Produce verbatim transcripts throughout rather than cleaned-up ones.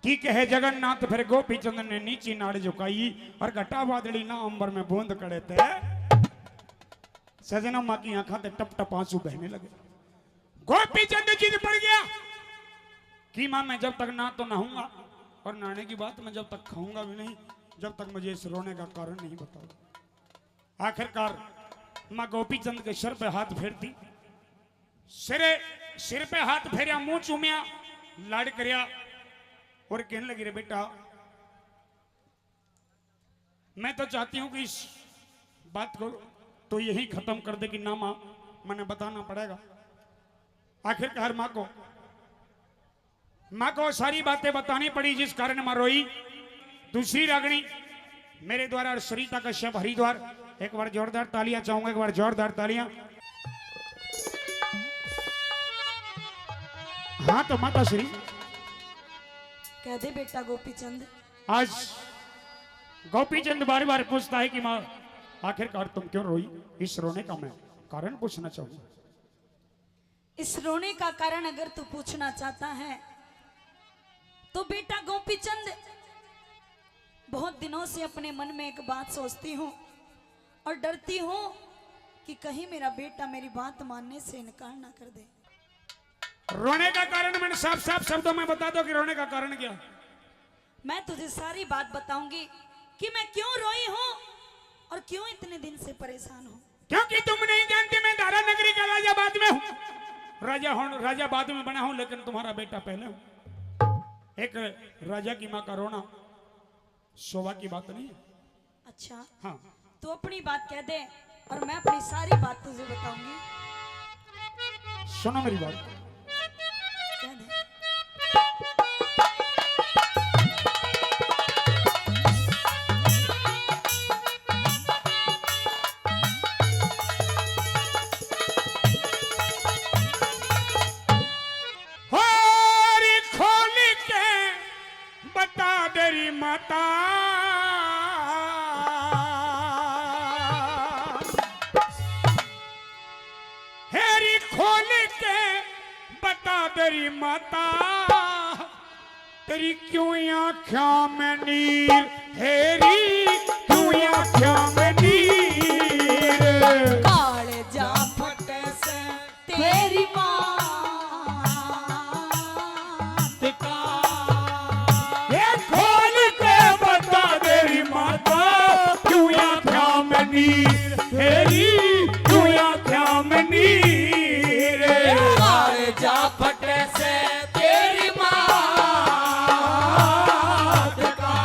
ठीक है जगन्नाथ। फिर गोपी चंद ने नीची नाड़ झुकाई और घटा बादली ना अंबर में बूंद कड़े थे। सजना माँ की आंखा ते टप टप आंसू बहने लगे। गोपी चंद जिद पड़ गया कि माँ, मैं जब तक ना तो नहाऊंगा और नहाने की बात मैं जब तक खाऊंगा भी नहीं, जब तक मुझे इस रोने का कारण नहीं बताओ। आखिरकार माँ गोपी चंद के सिर पे हाथ फेरती, सिरे सिर पे हाथ फेरया, मुंह चूमया, लाड करया और कहने लगी, रे बेटा, मैं तो चाहती हूं कि इस बात को तो यही खत्म कर दे कि ना माँ, मैंने बताना पड़ेगा। आखिरकार माँ को, माँ को सारी बातें बतानी पड़ी, जिस कारण माँ रोई। दूसरी रागनी मेरे द्वारा सरिता कश्यप हरिद्वार, एक बार जोरदार तालियां चाहूंगा, एक बार जोरदार तालियां। हाँ तो माता श्री कह दे बेटा गोपीचंद। आज गोपीचंद बार बार पूछता है कि माँ, आखिरकार तुम क्यों रोई? इस रोने का मैं कारण पूछना चाहूंगा। इस रोने का कारण अगर तू पूछना चाहता है तो बेटा गोपीचंद, बहुत दिनों से अपने मन में एक बात सोचती हूँ और डरती हूँ कि कहीं मेरा बेटा मेरी बात मानने से इनकार ना कर दे। रोने का कारण मैंने साफ साफ शब्दों में बता दो कि रोने का कारण क्या? मैं तुझे सारी बात बताऊंगी कि मैं क्यों रोई हूँ और क्यों इतने दिन से परेशान हूँ। क्योंकि तुम नहीं जानते, मैं धारा नगरी का राजा बाद में हूँ। राजा हूँ, राजा बाद में बना हूँ, लेकिन तुम्हारा बेटा पहले हूँ। एक राजा की माँ का रोना शोभा की बात नहीं है। अच्छा, हाँ। तू अपनी बात कह दे और मैं अपनी सारी बात तुझे बताऊंगी। सुनो मेरी बात। कह दे। होरी खोल के बता दे री माता, हेरी खोल के बता दे री माता, तेरी क्यों आँख्या में नीर, हेरी क्यों आँख्या में नीर। कालजा फटे से तेरी मात का। ये खोल के बता दे री माता, क्यों आँख्या में नीर, तेरी क्यों आँख्या में नीर। कालजा फटे से तेरी मात का।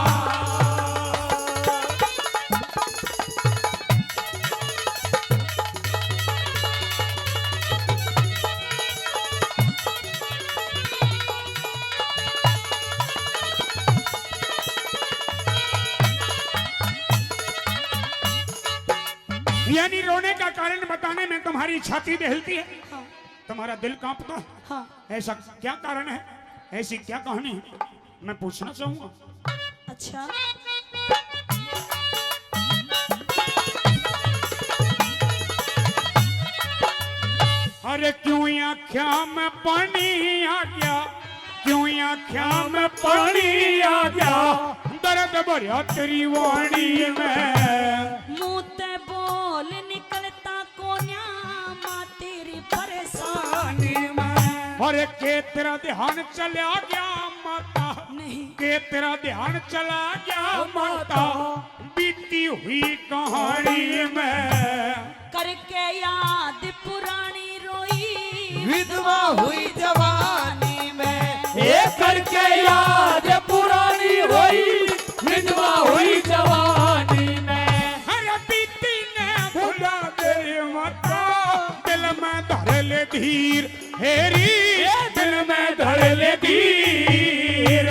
यानी रोने का कारण बताने में तुम्हारी छाती दहलती है, हाँ। तुम्हारा दिल कांपता है। हाँ। ऐसा क्या कारण है, ऐसी क्या कहानी है, मैं पूछना चाहूंगा। अच्छा। अरे क्यों आँख्या में पानी आ गया, क्यों आँख्या में पानी आ गया, दर्द भरया तेरी वाणी में। मुंह ते बोल निकलता कोन्या माँ तेरी परेशानी में। अरे के तेरा ध्यान चला गया माता, नहीं। के तेरा ध्यान चला गया माता, बीती हुई कहानी में। करके याद पुरानी रोई, विधवा हुई जवानी में। ए करके याद पुरानी रोई, विधवा हुई जवानी में। हर बीती ने भुला दे माता, दिल में धर ले धीर। हेरी दिल में धर ले धीर।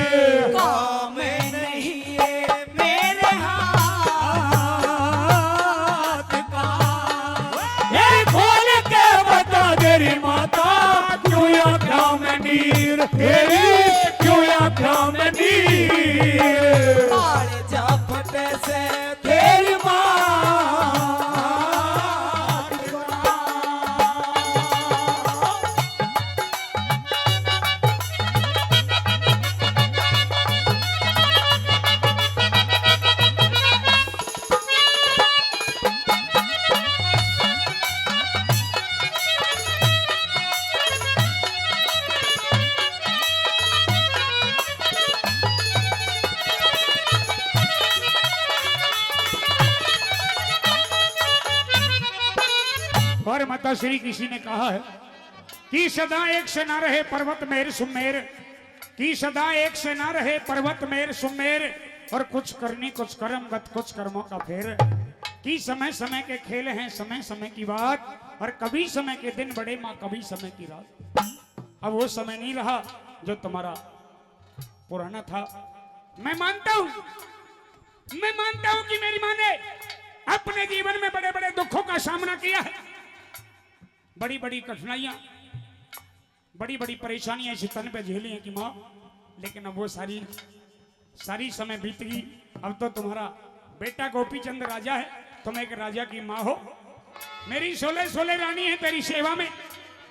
काम नहीं है मेरे हाथ का। ये खोल के बता दे रे माता, क्यों आँख्या में नीर, तेरी क्यों आँख्या में नीर। कालजा फटे से तेरी माँ। श्री किसी ने कहा है कि सदा एक से ना रहे पर्वत मेर सुमेर, कि सदा एक से ना रहे पर्वत मेर सुमेर, और कुछ करनी कुछ कर्मगत कुछ कर्मों का फेर, कि समय समय के खेल हैं, समय समय की बात, और कभी समय के दिन बड़े माँ कभी समय की रात। अब वो समय नहीं रहा जो तुम्हारा पुराना था। मैं मानता हूं, मैं मानता हूं कि मेरी माँ ने अपने जीवन में बड़े बड़े दुखों का सामना किया है, बड़ी बड़ी कठिनाइयां, बड़ी बड़ी परेशानियां इस तन पे झेली हैं कि माँ, लेकिन अब वो सारी, सारी समय बीत गई। अब तो तुम्हारा बेटा गोपीचंद राजा है, तुम एक राजा की माँ हो। मेरी सोलह सोलह रानी है तेरी सेवा में,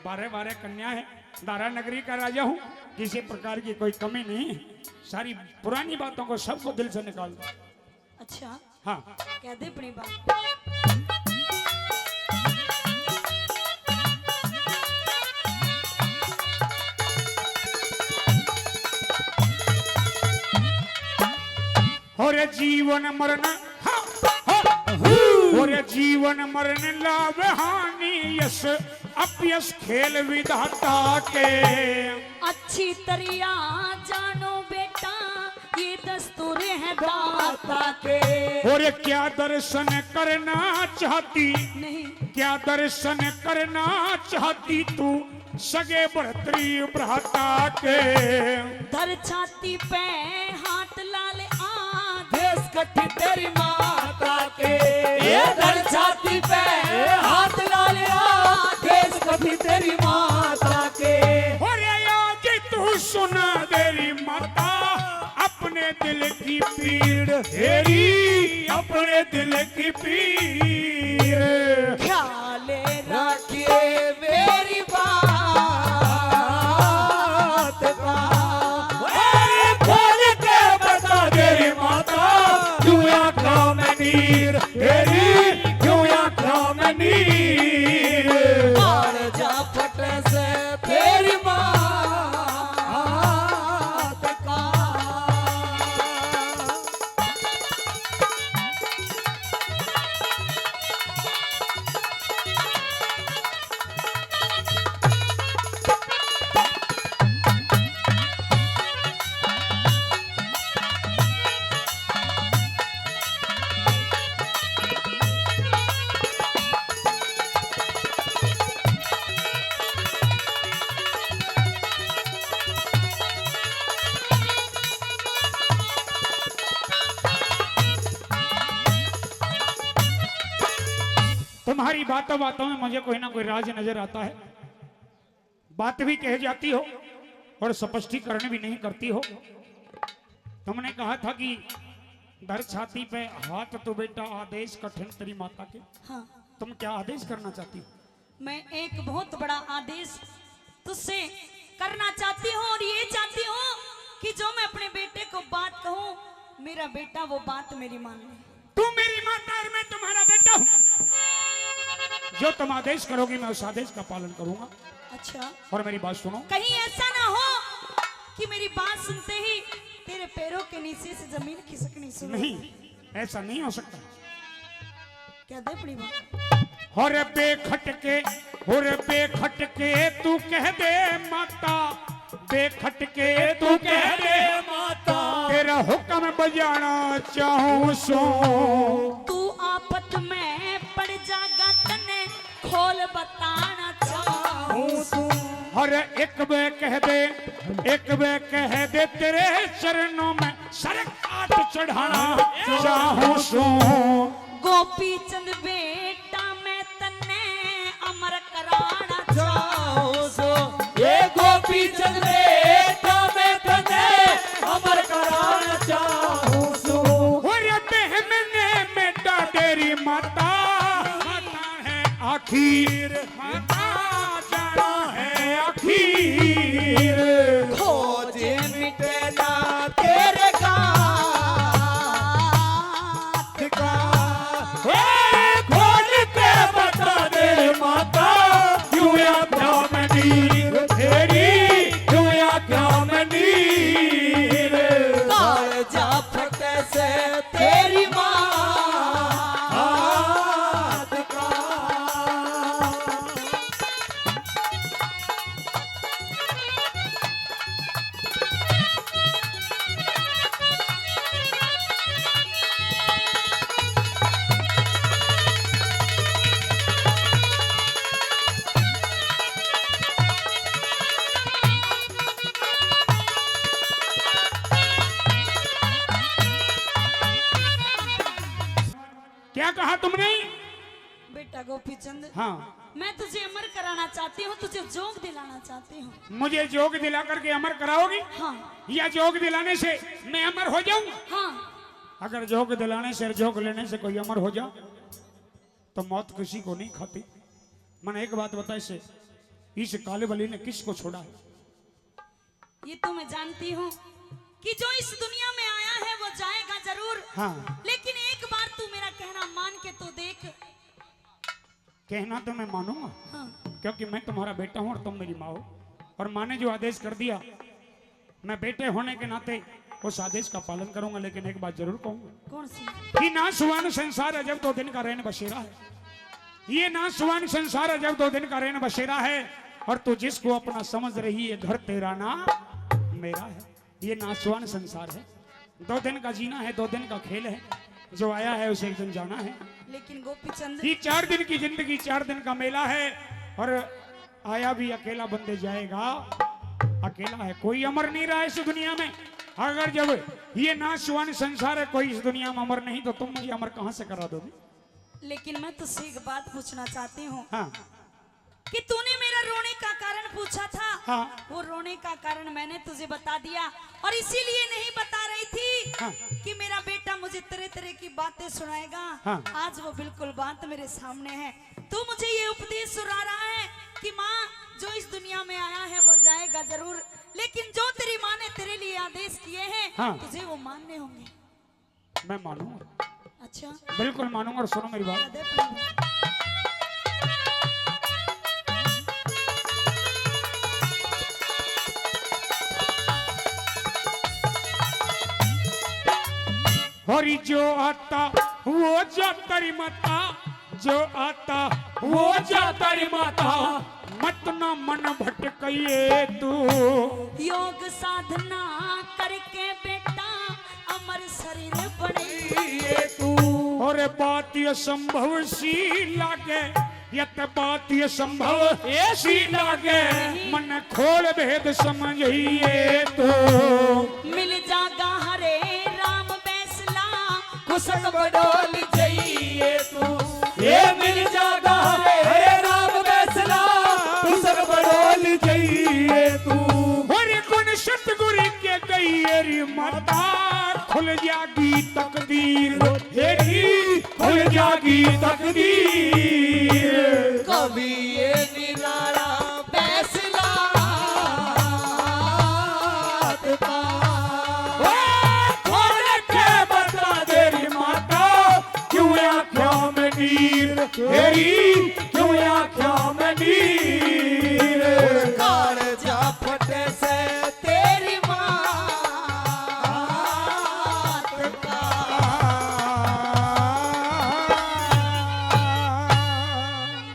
बारह बारह कन्या है। दारा नगरी का राजा हूँ, किसी प्रकार की कोई कमी नहीं है। सारी पुरानी बातों को, सबको दिल से निकाल दो। अच्छा, हाँ। कह दे अपनी बात। और जीवन मरण, हाँ, हाँ, और जीवन मरण लाभ हानि यश अपयश खेल विधाता के। अच्छी तरिया जानो बेटा, ये दस्तूर है दाता के। और क्या दर्शन करना चाहती, नहीं। क्या दर्शन करना चाहती तू सगे भरतरी भ्राता के। धर छाती पे हाथ लाल आ। देश कठी तेरी माता के। ए धर छाती पे हाथ लाल आ। देश कठी तेरी माता के। और आज तू सुना तेरी माता अपने दिल की पीड़, तेरी अपने दिल की पीड़। ख्याल रखिए मेरी बात का। ए, खोल के बता तेरी माता, क्यों आंखों में नीर, तेरी क्यों आंखों में नीर। कालजा फट से तेरी माँ का। तुम्हारी बातों बातों में मुझे कोई ना कोई राज नजर आता है। बात भी कह जाती हो और स्पष्टीकरण भी नहीं करती हो। तुमने कहा था कि धर छाती पे हाथ तो बेटा आदेश कठिन तेरी माता के। हाँ। तुम क्या आदेश करना चाहती हो? मैं एक बहुत बड़ा आदेश तुझसे करना चाहती हूँ और ये चाहती हूँ कि जो मैं अपने बेटे को बात कहूँ, मेरा बेटा वो बात मेरी मान ले। तू मेरी माता और मैं तुम्हारा बेटा हूँ। जो तुम आदेश करोगी, मैं उस आदेश का पालन करूंगा। अच्छा। और मेरी बात सुनो। कहीं ऐसा ना हो कि मेरी बात सुनते ही तेरे पैरों के नीचे से जमीन खिसकनी शुरू हो जाए। नहीं, ऐसा नहीं हो सकता। कह दे अपनी बात। और बेखटके, और बेखटके तू कह दे माता, बेखटके तू कह दे माता, तेरा हुक्म बजाना चाहूं सो। तू आफत में पड़ जागा, तने खोल बताना चाहूं सो। और एक बे कह दे, एक बे कह दे, तेरे चरणों में सर काट चढ़ाना चाहूं सो। गोपी चंद बेटा मैं तन्ने अमर कराना चाहूं सो। ये गोपी चंद बेटा मैं तन्ने अमर कराना चाहूं सो। और मेहमने बेटा तेरी माता, माता है आखिर, माता जाना है आखिर। खोज मिटे ना तेरे गाथ का। ए, खोज के बता दे माता, क्यों आंखों में नीर तेरी, क्यों आंखों में नीर। कालजा फटे से तेरी माँ हाथ का। क्या कहा तुमने? बेटा गोपीचंद, हाँ। मैं तुझे अमर कराना चाहती हूँ, तुझे जोग दिलाना चाहती हूँ। मुझे जोग दिला करके अमर कराओगी? हाँ। या जोग दिलाने से मैं अमर हो जाऊंगा? हाँ। अगर जोग दिलाने से, जोग लेने से कोई अमर हो जा तो मौत किसी को नहीं खाती। मैंने एक बात बताई से, इस कालबली ने किसको छोड़ा है? ये तो मैं जानती हूँ कि जो इस दुनिया में आया है वो जाएगा जरूर। हाँ। लेकिन एक बार तू मेरा कहना मान के तो देख। कहना तो मैं मानूंगा, हाँ। क्योंकि मैं तुम्हारा बेटा हूँ और तुम मेरी माँ हो, और माँ ने जो आदेश कर दिया, मैं बेटे होने के नाते उस आदेश का पालन करूंगा। लेकिन एक बात जरूर कहूंगा कौन सी? कि नासवान संसार अजब दो दिन का रैन बसेरा है। ये नासवान संसार अजब दो दिन का रैन बसेरा है, और तू जिसको अपना समझ रही है, घर तेरा ना मेरा है। ये नासवान संसार है, दो दिन का जीना है, दो दिन का खेल है। जो आया है उसे एक दिन जाना है। लेकिन गोपीचंद, ये चार दिन की जिंदगी, चार दिन का मेला है, और आया भी अकेला बंदे जाएगा अकेला है। कोई अमर नहीं रहा इस दुनिया में। अगर जब ये नासवान संसार है, कोई इस दुनिया में अमर नहीं, तो तुम मुझे अमर कहाँ से करा दोगे? लेकिन मैं तुझसे एक बात पूछना चाहती हूँ हाँ। कि तूने मेरा रोने का कारण पूछा था। हाँ। वो रोने का कारण मैंने तुझे बता दिया, और इसीलिए नहीं बता रही थी हाँ। कि मेरा बेटा मुझे तरह तरह की बातें सुनाएगा। हाँ। आज वो बिल्कुल बात मेरे सामने है। तू मुझे ये उपदेश सुना रहा है कि माँ, जो इस दुनिया में आया है वो जाएगा जरूर, लेकिन जो तेरी माँ ने तेरे लिए आदेश किए हैं, हाँ। तुझे वो मानने होंगे। मैं मानूंगा, अच्छा। बिल्कुल मानूंगा। और सुनो मेरी बात, दे प्रभु। और जो आता वो जाता रे माता, जो आता वो जाता रे माता, मत ना मन भटकइए तू। योग साधना करके बेटा अमर शरीर बनइए तू। और बात ये संभव सी लागे, ये तो बात ये संभव ऐसी लागे, मन खोल भेद समझिए तू। मिल जागा हरे राम बैसला, कुसक बडोल जाइए तू। ये मिल जागा हरे राम बैसला, कुसक बडोल जाइए तू। और गुण सतगुरु के गई री माता, खुल जागी तकदीर। हेरी खुल जागी तकदीर। कवि ये निराला बैसला। ओ, खोल के बता दे री माता, क्यों आँखों में नीर? हेरी क्यों आँखों में नीर?